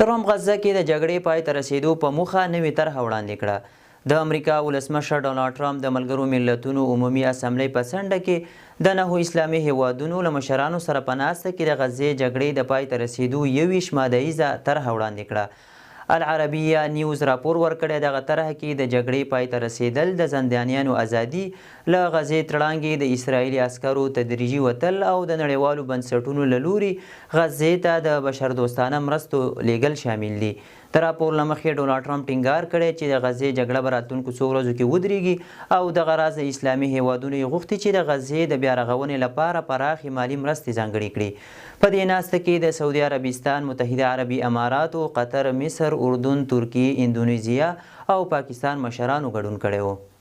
ټرمپ غزه کې د جګړې پای ته رسېدو په موخه نوې طرحه وړاندې کړه. د امریکا ولسمشر ډونالد ټرمپ د ملګرو ملتونو عمومي اسمبلۍ په څنډه کې د نهو اسلامي هېوادونو له مشرانو سره په ناسته کې د غزې جګړې د پای ته رسېدو 21 ماده ییزه طرحه وړاندې کړه. العربیه نیوز راپور ورکړی، دغه طرحه کې د جګړې پای ته رسېدل، د زندانیانو ازادي، له غزې تړانګې د اسراییلي عسکرو تدریجي وتل او د نړیوالو بنسټونو له لوري غزې ته د بشردوستانه مرستو لېږل شامل دي. د راپور له مخې، ډونالډ ټرمپ ټینګار کړی چې د غزې جګړه به راتلونکو څو ورځو کې ودرېږي او دغه راز له اسلامي هېوادونو یې غوښتي چې د غزې د بیارغونې لپاره پراخې مالي مرستې ځانګړې کړي. په دې ناسته کې د سعودي عربستان، متحده عربي اماراتو، قطر، مصر، اردن، ترکیې، اندونیزیا او پاکستان مشرانو ګډون کړی و.